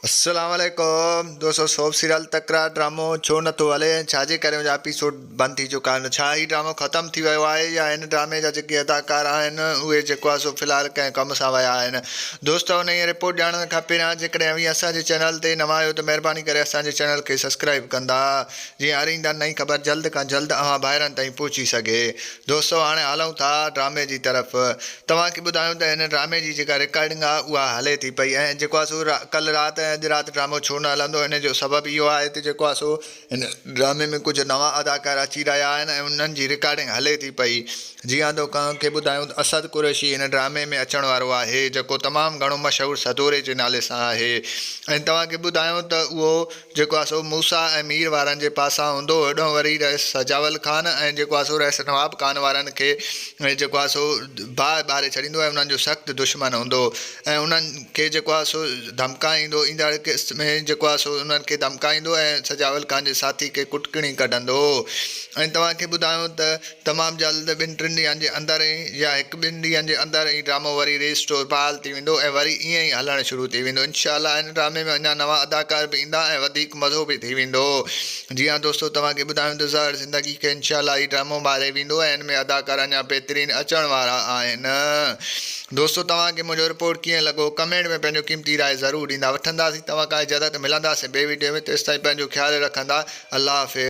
السلام عليڪم دوستو سوپ سيريل تڪرار ڊرامو ڇو نٿو هلي ۽ ڇا جي ڪري ان جا اپيسوڊ بند ٿي چڪا آهن ڇا هي ڊرامو ختم ٿي ويو آهي يا هن ڊرامي جا جيڪي اداڪار آهن اهي جيڪو آهي سو في الحال ڪنهن ڪم سان ويا آهن دوستو انهي رپورٽ ڄاڻڻ کان پهريان جيڪڏهن اوهين اسان جي چينل تي نوان آهيو ته مهرباني ڪري اسان جي چينل کي سبسڪرائب ڪندا جيئن هر ايندڙ نئين خبر جلد کان جلد اوهان ڀائرن تائين پهچي سگهي دوستو هاڻي هلون ٿا ڊرامي جي طرف توهان کي ٻڌايون ته هن ڊرامي جي جيڪا رڪارڊنگ آهي اها هلي ٿي پئي ۽ جيڪو آهي سو ڪلهه رات ۽ اڄ رات ڊرامو ڇو نه هلندو ان جو سبب اهو آهي ته جيڪو آهي سو هن ڊرامي ۾ ڪجهه نوان اداڪار اچي رهيا آهن ۽ انهن جي رڪارڊنگ هلي ٿي پئي جي ها توهان کي ٻڌايون ته اسد قريشي هن ڊرامي ۾ اچڻ وارو آهي جيڪو تمام گهڻو مشهور سدوري جي نالي سان آهي ۽ توهان کي ٻڌايون ته اهو جيڪو آ سو موسيٰ ۽ مير وارن جي پاسان هوندو هو، هيڏانهن وري رئيس سجاول خان ۽ جيڪو آ سو رئيس نواب خان وارن کي جيڪو آ سو باهه ٻاري ڇڏيندو ۽ انهن جو سخت دشمن هوندو هو ۽ انهن کي جيڪو آ سو ڌمڪائيندو ايندڙ قسط ۾ جيڪو آ سو انهن کي ڌمڪائيندو ۽ سجاول خان جي ساٿي کي ڪٽڪڻي ڪڍندو هو ۽ توهان کي ٻڌايو ته تمام جلد ٻن ٽن ڏينهن جي اندر ئي يا هڪ ٻن ڏينهن جي اندر ئي ڊرامو وري ري اسٽور بحال ٿي ويندو ۽ وري ائين ئي هلڻ شروع ٿي ويندو انشاء الله هن ڊرامي ۾ اڃا نوان اداڪار به ايندا ۽ وڌيڪ مزو به ٿي ويندو جي ها دوستو توهان کي ٻڌايون ته زهر زندگي کي انشاء الله هي ڊرامو ماري ويندو ۽ هن ۾ اداڪار اڃا بهترين اچڻ وارا آهن دوستو توهان کي منهنجو رپورٽ ڪيئن لڳو ڪمينٽ ۾ پنهنجو قيمتي راء ضرور ڏيندا وٺنداسين توهان کان اجازت ملنداسين ٻي وڊيو ۾ تيستائين پنهنجو خيال رکندا الله حافظ.